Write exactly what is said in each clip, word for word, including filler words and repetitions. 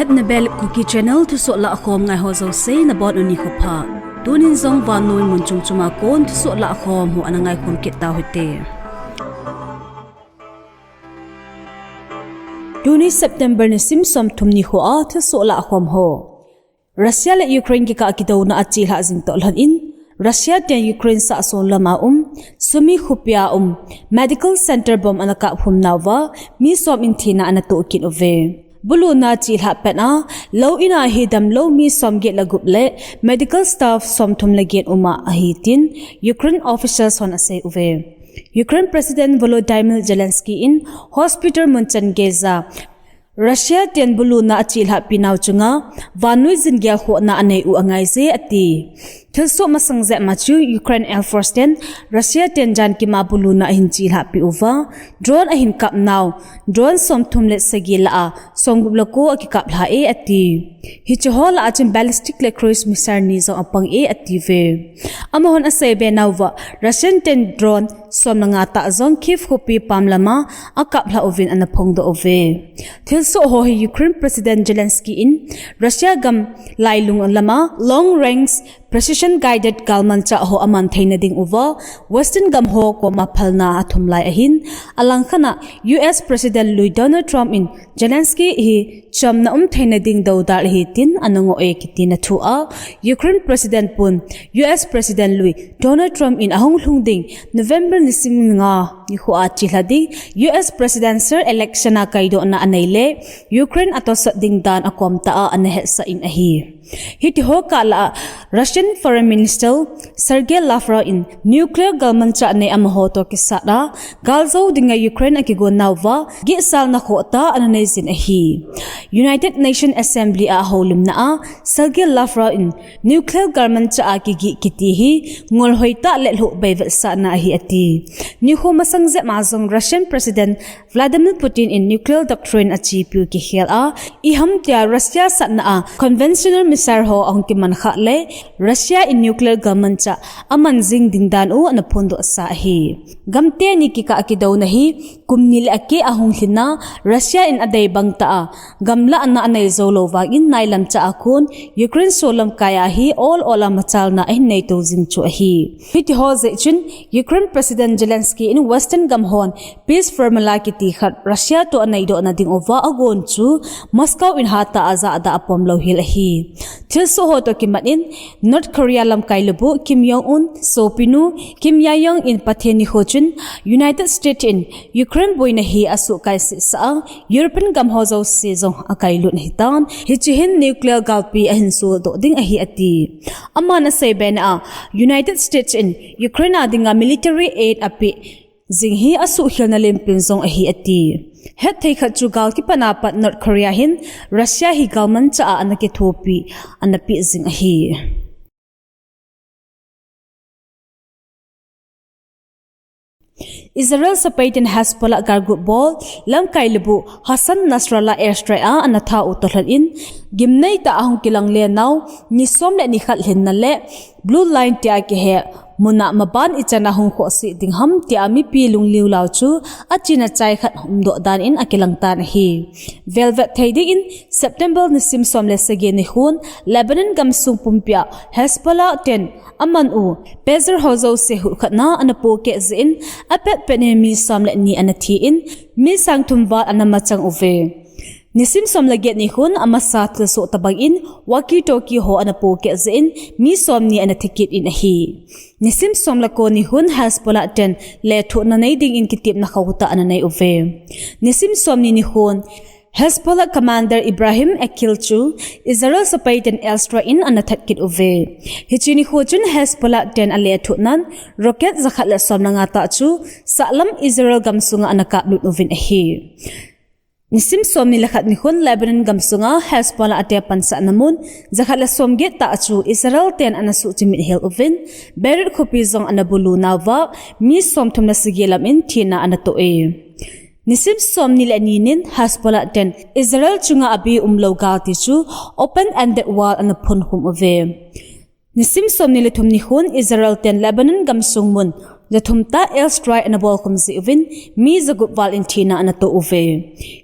At Nebel Kuki Channel thusoh lahkhom ngai ho jouse nabonun nikho pha. Tunin jong vannoi mun chom chom a kon thusoh lahkhom ho ana ngaikhom kit tau hite. Tuni September nisim somthum nikho a thusoh lahkhom ho. Russia le Ukraine kikah kidouna a chelhah jing toh lhon in, Russia ten Ukraine sahsol lam a um, Sumy khopi a um medical center bomb ana kap khum nauva, mi som in thina ana toh kit uve. Buluna chelhah pet a, lou in a hi damlou mi somget le gup le medical staff somthum le get um ahi tin Ukraine officials hon asei uve. Ukraine President Volodymyr Zelensky in hospital mun chan geija Russia ten buluna achelhah pi nau chunga vannoi jin gelkhohna anei u angaije ati. Thilsoh masang jep ma chu Ukraine Air Force ten Russia ten jan kima buluna ahin chelhah pi uva, drone ahin kap nau, drone somthum le sagi lah a, somgup le ko akikap lha e ati. Hiche ho lah a chun ballistic le cruise missile ni jong apang e ati ve. Amahon asei be nauva, Russian ten drone som le nga tah jong Kyiv khopi pam lama akap lha uvin ana phongdoh uve. Thilsoh ho hi Ukraine President Zelensky in Russia gam lailung lama long range precision guided galmanchah ho aman theina ding uva Western gam ho koma phalna athum lai ahin, alangkhat a U S President lui Donald Trump in Zelensky hi chomna um theina ding dodal ahi tin ana ngoh e kitina thu a, Ukraine President pun U S President lui Donald Trump in ahung lhung ding November nisim nga nikho a chelha ding U S presidential election a kaidohna anei le Ukraine atosot ding dan akom tah a ana hetsah in ahi. Hiti ho kah lah a Russian Foreign Minister Sergei Lavrov in nuclear galmanchah nei amaho toh kisat a galjou dinga Ukraine akigon nauva gihsalna khoh tah ana nei jin ahi. United Nations Assembly a houlimna a Sergei Lavrov in nuclear galmanchah a kigih kiti hi ngolhoi tah le lhuh bei vetsahna ahi ati. Nikho masang jep ma jong Russian President Vladimir Putin in nuclear doctrine achepiu kikhel a, iham tia Russia satna a conventional missile ho ahung kiman khah le Russia in nuclear galmanchah aman jing ding dan u ana phondoh sa ahi. Gam teni kikah kidouna hi kum ni le akeh ahung lhin a, Russia in adei bang tah a gamlahna anei jou lou vangin nailam chah a kon Ukraine solam kai a hi ol ol a machalna ahin nei to jing chu ahi. Hiti ho jeh chun Ukraine President Zelensky in Western gam hon peace formula kiti khat Russia toh anei dohna ding uva agon chu Moscow in hatah a jahda apom lou hel ahi. Thilsoh ho toh kimat in North Korea lamkai lubuh Kim Jong Un sopinu Kim Ye Jong in Pathen nikho chun United States in Ukraine boina hi asuhkai sisa a, European gam ho jouse jong akailut ahitan. Hiche hin nuclear galpi ahin sodoh ding ahi ati. Aman asei bena a, United States in Ukraine a dinga military aid apeh jing hi asuhkhelna limpin jong ahi ati. Hetthei khat chu gal kipan a pat North Korea hin Russia hi galmanchah a ana kithopi ana peh jing ahi. Israel sepai ten Hezbollah gal group bol lamkai lubuh Hassan Nasrallah airstrike a ana tha u toh lhon in, gimnei tah a hung kilang le nau ni som le ni khat lhinna le Blue Line tia kihe mun a maban ichan a hung khohse ding ham tia mipi lungliu lau chu achin achai khat umdoh dan in akilang tan ahi. Velvet thei ding in September nisim som le sagi nikhon Lebanon gamsung pumpi a Hezbollah ten aman u pezer ho jouse huhkhatna ana pohkeh jeh in apetpet in mi som le ni ana thi in mi sang thum val ana machang uve. Nisim som le get nikhon amasa thilsoh tobang in walkie talkie ho ana pohkeh jeh in mi som ni ana thi kit in ahi. Nisim som le ko nikhon Hezbollah ten lethuhna nei ding in kitepna khauhtah ana nei uve. Nisim som ni nikhon Hezbollah commander Ibrahim Aqil chu Israel sepai ten airstrike in ana that kit uve. Hiche nikho chun Hezbollah ten alethuhnan rocket jakhat le som le nga tah chu sahlam Israel gamsunga ana kaplut uvin ahi. Nisim som ni le khat nikhon Lebanon gamsunga Hezbollah ate pansahna mun jakhat le som get tah chu Israel ten ana suhchimit hel uvin, Beirut khopi jong ana bulu nauva mi som thum le sagi lam in thina ana toh e. Nisim som ni le ni nin Hezbollah ten Israel chunga abi umlou gal ti chu open-ended war ana phun khum uve. Nisim som ni le thum nikhon Israel ten Lebanon gamsung mun jathum tah airstrike ana bolkhum jeh uvin, mi jagup val in thina ana toh uve.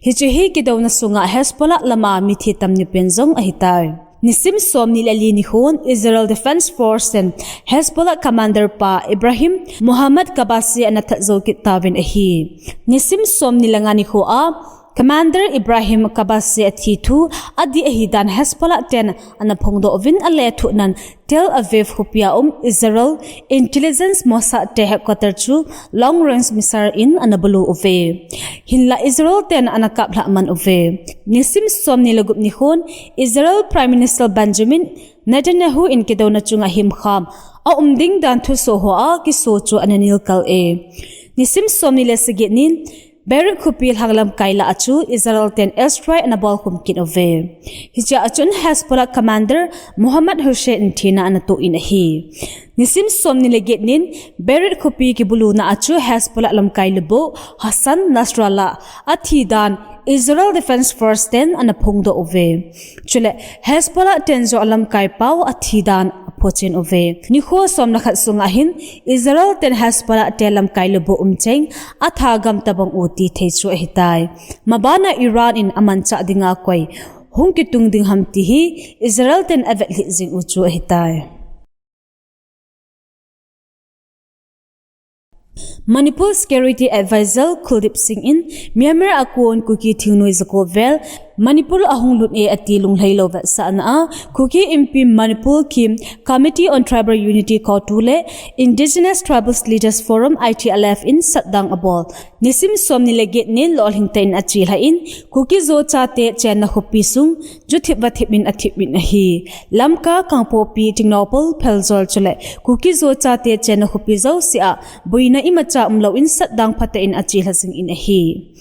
Hiche hi kidouna sunga Hezbollah lama mithi tamna pen jong ahitai. Nisim somni le li nikhon Israel Defense Force in Hezbollah commander pa Ibrahim Mohammad Kabasi ana that jou kit tauvin ahi. Nisim somni le nga nikho a Commander Ibrahim Kabasi athi thu adih ahidan Hezbollah ten ana phongdoh uvin, alethuhnan Tel Aviv khopia um Israel Intelligence Mossad te headquarter chu long range missile in ana bulu uve. Hinla Israel ten ana kaplhah man uve. Nisim somni le gup nikhon Israel Prime Minister Benjamin Netanyahu in kidouna chunga himkham aum ding dan thusoh hoa kiso chu ana nilkal e. Nisim somni le sagi nin Beirut khopi lhanglam kai lah a chu Israel ten airstrike ana bolkhum kit uve. Hichea chun Hezbollah commander Mohammad Hussein in thina ana toh in ahi. Nisim somni le get nin Beirut khopi kibuluna a chu Hezbollah lamkai lubuh Hassan Nasrallah athi dan Israel Defense Force ten ana phongdoh uve. Chule Hezbollah ten jong alamkai pau athi dan aphochen uve. Nikho som le khat sunga hin Israel ten Hezbollah te lamkai lubuh umcheng athagam tabang u ti thei chu ahitai. Mabana Iran in amanchah dinga koi hung kitung ding ham ti hi Israel ten avetlhit jing u chu ahitai. Manipur Security Advisor Kuldeep Singh in Myanmar a kon Kuki thingnoi jako vel Manipur ahung lut e ati lunglhailou vetsahna a Kuki Inpi Manipur Kim Committee on Tribal Unity, CoTU le Indigenous Tribals Leaders Forum, I T L F in satdang abol. Nisim somni le get nin lolhing tah in achelhah in Kuki Zo chate chenna khopi sung juthip vathip in athip in ahi. Lamka, Kangpokpi, Tengnoupal, Pherzawl chule Kuki Zo chate chenna khopi jouse a boina imacha umlou in satdang phatah in achelhah jing in ahi.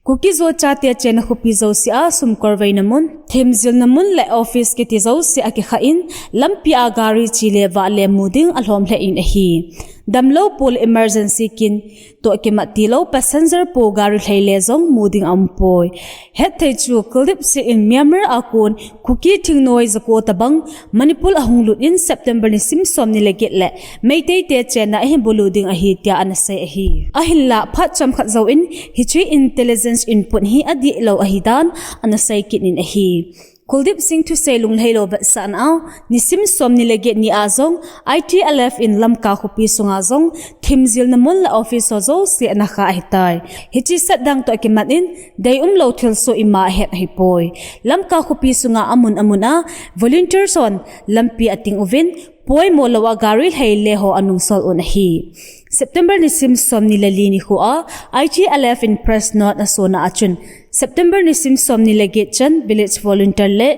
Kuki Zo chate chenna khopi jouse a sumkol veina mun, themjilna mun le office kiti jouse akikhah in lampi a gari chele vahle mu ding alhom lheh in ahi. Damlou po le emergency kin toh kimat tilou passenger po gari lhaile jong mu ding aumpoi. Hetthei chu Kuldeep Singh in Myanmar a kon Kuki thingnoi jako tabang Manipur ahung lut in September nisim somni le get le Meitei te chenna ahin bulu ding ahi tia ana sei ahi. Ahinla phat chomkhat jouvin hiche intelligence input hi adihlou ahidan ana sei kit in ahi. Kuldeep Singh thusei lunglhailou vetsahna a nisim somni le get ni a jong I T L F in Lamka khopi sunga jong themjilna mun le office ho jouse ana khah ahitai. Hiche satdang toh kimat in deiumlou thilsoh ima ahet ahipoi. Lamka khopi sunga amun amun a volunteers hon lampi ating uvin poimo lou a gari lhaile ho anungsol un ahi. September nisim somni le li nikho a I T L F in press note asona a chun September nisim somni le get chan village volunteer le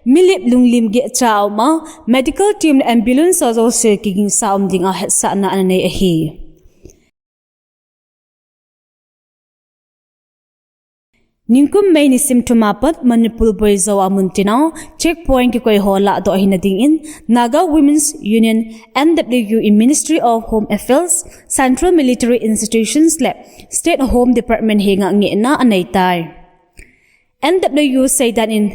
milip lunglim gehcha a um a medical team le ambulance ho jouse kigingsa um dinga hetsahna ana nei ahi. Ningkum May nisim thum a pat Manipur Boijo a muntina checkpoint kikoi ho lahdoh ahina dingin Naga Women's Union, N W U, in Ministry of Home Affairs, Central Military Institutions le State Home Department henga ngehna aneitai. N W U seidan in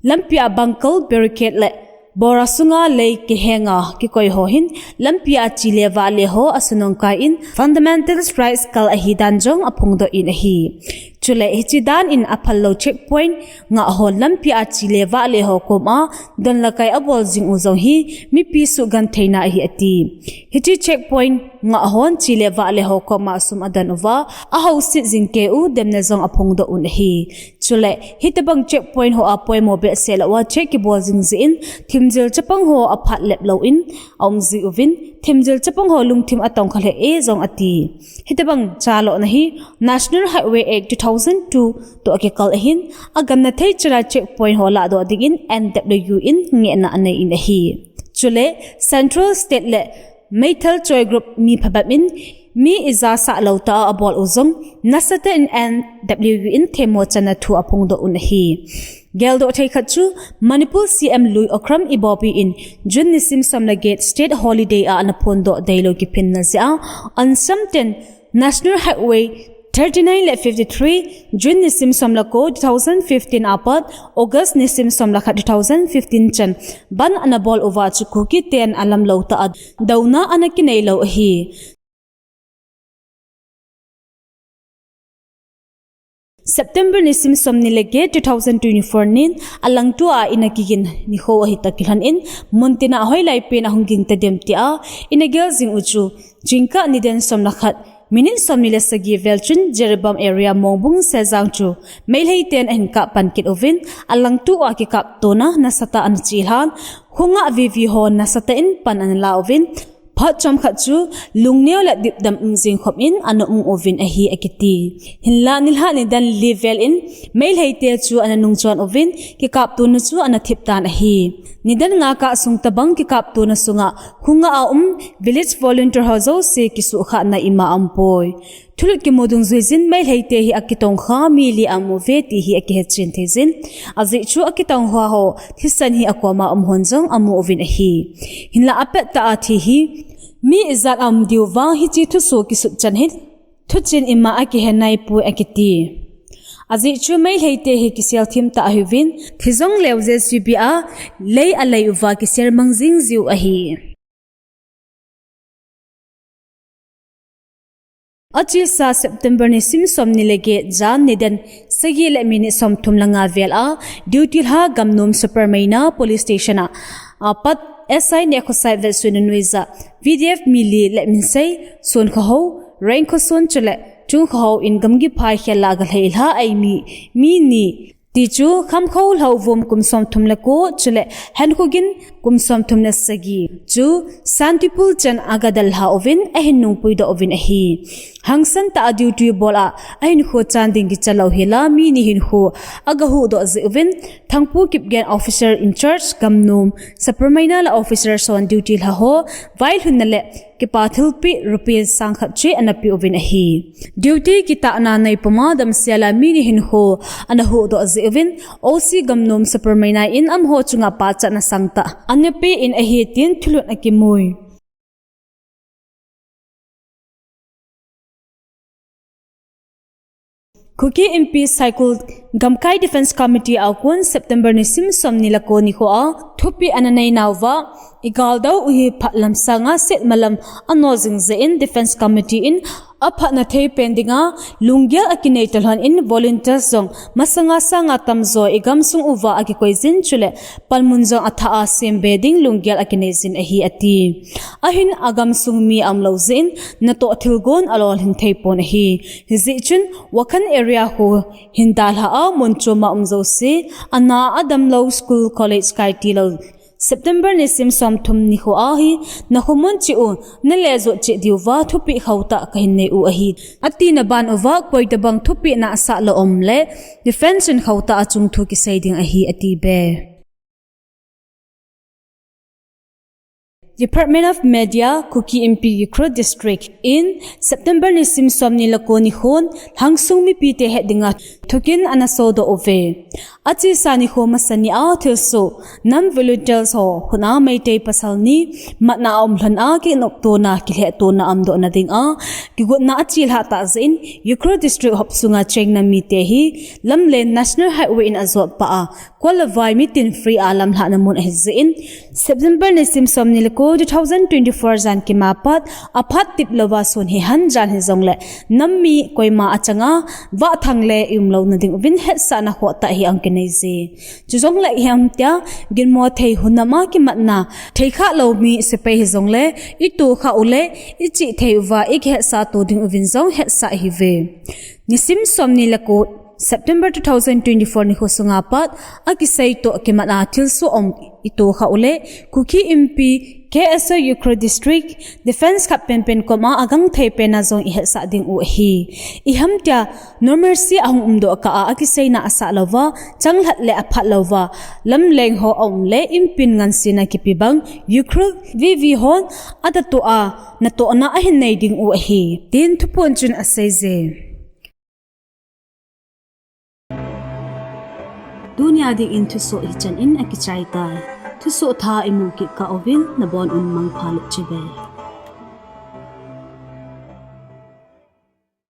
lampi a bangkal, barricade le bora sunga lei kihenga kikoi ho hin lampi a chele vahle ho asunong kai in fundamental rights kal ahidan jong aphongdoh in ahi. Chule hiche dan in aphallou checkpoint ngah hon lampi a chele vahle ho koma donlakai abol jing u jong hi mipi suhgentheina ahi ati. Hiche checkpoint ngah hon chele vahle ho koma sum adon uva ahouset jing kei u demna jong aphongdoh un ahi. Chule hitobang checkpoint ho a poimo behseh lou a check kibol jing jeh in themjil chapang ho aphat lep lou in aum ji uvin themjil chapang ho lungthim atongkha lheh e jong ati. Hitobang chalona hi National Highway Act two thousand two toh akikal ahin agamna thei chana checkpoint ho lahdoh dingin N W U in ngehna anei in ahi. Chule Central, State le meithal choi group mi phabep in mi ijasah lou tah a abol u jong nasatah in N W U in themmo channa thu aphongdoh un ahi. Geldoh thei khat chu Manipur C M lui Okram Ibobi in June nisim som le get state holiday a ana phondoh deilou kiphinna jeh a ansamten National Highway thirty-nine le fifty-three June nisim som le ko two thousand fifteen apat August nisim som le khat two thousand fifteen chan bandh ana bol uva chu Kuki ten alamlou tah a douna ana kinei lou ahi. September nisim somni le get, two thousand twenty-four nin alangtua ina kigin nikho ahi toh kilhon in, muntina hoilai pen ahung ging tadem tia ina gel jing u chu, jingkah nidan som le khat minute somni le sagi vel chun Jiribam area Mongbung Sejang chu Meitei ten ahin kap pan kit uvin, alangtua kikaptona nasatah ana chelhan, hunga VV ho nasatah in pan ana la uvin, phat chomkhat chu lungneo le dipdam um jing khop in ana um uvin ahi akiti. Hinla nilhah nidan li vel in Meitei te chu ana nungchon uvin, kikaptona chu ana thip tan ahi. Nidan nga kah sung tabang kikaptona sunga hunga aum village volunteer ho jouse kisuhkhahna ima aumpoi. Thulut kimu dungjuijin Meitei te hi akitongkha mi li aum uve ti hi akihetchen thei jin. Ajeh chu akitongkha ho thisan hi akoma um hon jong amu uvin ahi. Hinla apettah a thi hi mi ijat aum diu vang hiche thusoh kisut chan hin thuchen ima akihe naipoi akiti. Ajeh chu Meitei te hi kisel thim tah ahiuvin, thi jongleu JCB a lei alei uva kisel mang jing jiu ahi. Achesa September nisim somni le get jan nidan sagi le minute somthum le nga vel a duty lha Gamnom Supermaina Police Station a apat SI Nekhosai Vetsuina nuijat PDF mi li le minsei Sonkhohao, Rengkhoson chule Chungkhohao in gamgi phai khel a agalhai lha ahi mi, mi ni ti chu Khamkho Lhaovom kum somthum le ko chule Henkhogin kum somthum le sagi chu Santipur chan agadal lha uvin ahin nungpui doh uvin ahi. Hangsan tah a duty bol a ahinkho chan ding kicha lou hila mi ni hinkho agahuhdoh jeh uvin Thangpu Kipgen, officer in charge Gamnom Supermaina le officer son duty lha ho vailhunna le kipa thilpeh rupees sangkhat cheh ana pe uvin ahi. Duty kitahna neipuma damsel a mi ni hinkho ana huhdoh jeh uvin OC Gamnom Supermaina in amaho chunga pachatna sangtah ana pe in ahi tin thulhut akimui. Kuki Inpi Saikul Gamkai Defence Committee a kon September nisim somni le ko nikho a thupeh ana neinauva, igaldo u hi phatlam sanga setmalam ano jing jeh in Defence Committee in aphatna thei pen dinga lunggel akinei talhon in volunteers jong masanga sanga tamjo igamsung uva akikoi jin chule panmun jong athah a sembe ding lunggel akinei jin ahi ati. Ahin agamsung mi aumlou jeh in natoh thilgon alolhin theipon ahi. Hijeh chun Wakhan area khu hin dalha a mun chom a um jouse, ana adamlou school college kaitilou September nisim somthum nikho a hi nakhomun cheh u nalejot cheh diuva thupeh khauhtah kahin nei u ahi. Atina ban uva koitabang thupeh nahsah lou um le defence in khauhtah a chungthu kisei ding ahi atibe. Department of Media, Kuki Inpi Ukhrul District in September nisim somni le ko nikhon lhangsung mipite het dinga thukin ana sodoh uve. Achesa nikho masani a thilsoh nam volunteers ho khut a Meitei pasal ni matna aum lhon a kinoptona kilhehtona aumdohna dinga kigotna achelhah tah jeh in Ukhrul District hop sunga chengna mite hi lamlen National Highway in ajotpah a Kol le vai mitin free a lamlhahna mun ahi jeh in, September nisim somni le ko, two thousand twenty-four jan kima pat, aphat tip louva sun hihen jan hijongle, nam mi koima achanga, vahthang le iumlouna ding uvin hetsahna khohtah hi ahung kinei je. Chujongle ihamtia, ginmo thei hunam a kimatna, theikhah lou mi sepai hijongle, itohkhah u le, ichihthei uva, ikihetsah to ding uvin jong hetsah ihiuve. Nisim somni le ko, September two thousand twenty-four nikho sunga pat, akisei toh kimat a thilsoh um itohkhah u le, Kuki Inpi, K S O Ukhrul District, Defence khat penpen koma agangthei pena jong ihetsah ding u ahi. Ihamtia, normalcy ahung umdoh kah a akiseina asah louva, changlhat le aphat louva, lamleng ho aum le, Inpin ngansena kipe bang, Ukhrul V V hon, adatoh a, natohna ahin nei ding u ahi. Tin thuphon chun asei je. Tunia dingin thusoh hichan in akichai tai. Thusoh thah imu kit kah uvin nabon un mangpha le chibai.